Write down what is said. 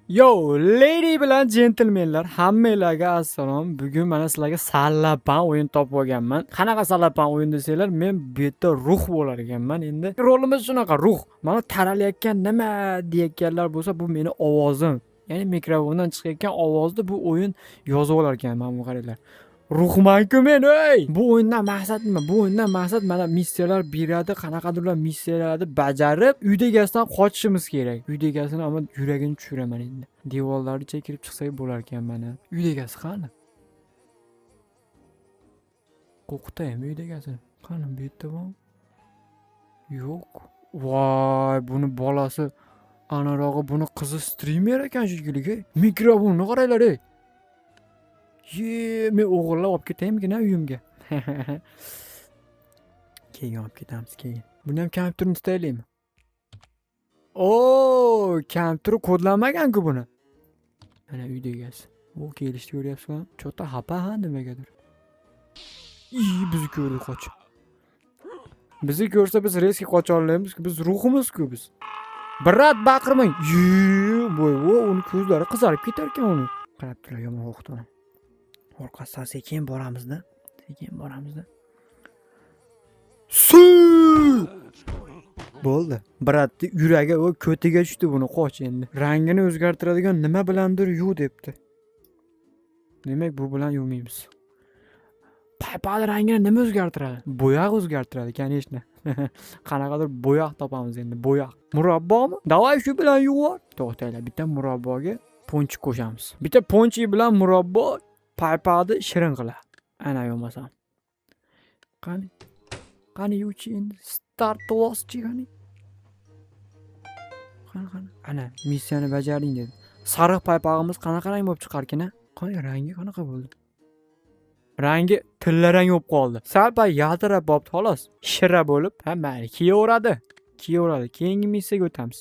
Yo, lady bilan jentlmenlar, hammanglarga assalom. Bugun mana sizlarga sallapan o'yin topib olganman. Qanaqa sallapan o'yin desanglar, men bu yerda ruh bo'lar ekanman. Endi rolimiz shunaqa, ruh. Mana taralayotgan nima deyayotganlar bo'lsa, bu meni ovozim. Ya'ni mikrofondan chiqayotgan ovozni bu o'yin yozib olar ekan, mana bu qaranglar. Ruhman-ku men, ey! Bu o'yindan maqsad nima? Bu o'yindan maqsad mana missiyalar beradi, qanaqadirlar missiyalarni bajarib, uyda egasidan qochishimiz kerak. Uyda egasini ammo yuragini tushiraman endi. Devorlarni chekirib chiqsak bo'lar ekan mana. Uyda egasi qani? Qo'rqitaymi uyda egasini? Qani, bu yerda bormi? Yo'q. Voy, buni bolasi anarog'i, buni qizi strimer ekan shekilli. Ey. Mikrofonni qaranglar, ey. Ye, men o'g'irlab olib ketaymikin uyimga? Keyin olib ketamiz, keyin. Buni ham kompyuterni tutaylikmi? O, kompyuter kodlanmagan-ku buni. Mana uyda egasi. U kelishni ko'ryapsizmi? Чё-то xafa ha nimagadir. I, bizni ko'rdi, qoch. Bizni ko'rsa, biz резко qocha olmaymiz, biz ruhimiz-ku biz. Брат, baqirmang. Ye, voy, vo, uni ko'zlari qizarib ketar ekan uni. Qarab turar, yomon qo'rqitaman. Orqasidan sekin boramizda. Sekin boramizda. Su! Bo'ldi. Брат ni yuragi u ko'tiga tushdi buni, qoch endi. Rangini o'zgartiradigan nima bilandir yuv debdi. Demak, bu bilan yuvmaymiz. Paypaqni rangini nima o'zgartiradi? Bo'yoq o'zgartiradi, конечно. Qanaqadir bo'yoq topamiz endi, bo'yoq. Murabbomi? Давай shu bilan yuvor. To'xtanglar, bitta murabboga пончик qo'shamiz. Bitta пончик bilan murabbo paypaqni shirin qiladi. Ana bo'lmasam. Qani? Qani, yuvchi endi. Start boschi, qani. Qani, qani. Ana, missiyani bajarding dedi. Sariq paypog'imiz qanaqa rang bo'lib chiqarkin a? Qani, rangi qanaqa bo'ldi? Rangi tilla rang bo'lib qoldi. Sal pal yaltirab bo'libdi xolos. Shira bo'lib, ha, mayli, kiyaveradi. Kiyaveradi. Keyingi missiyaga o'tamiz.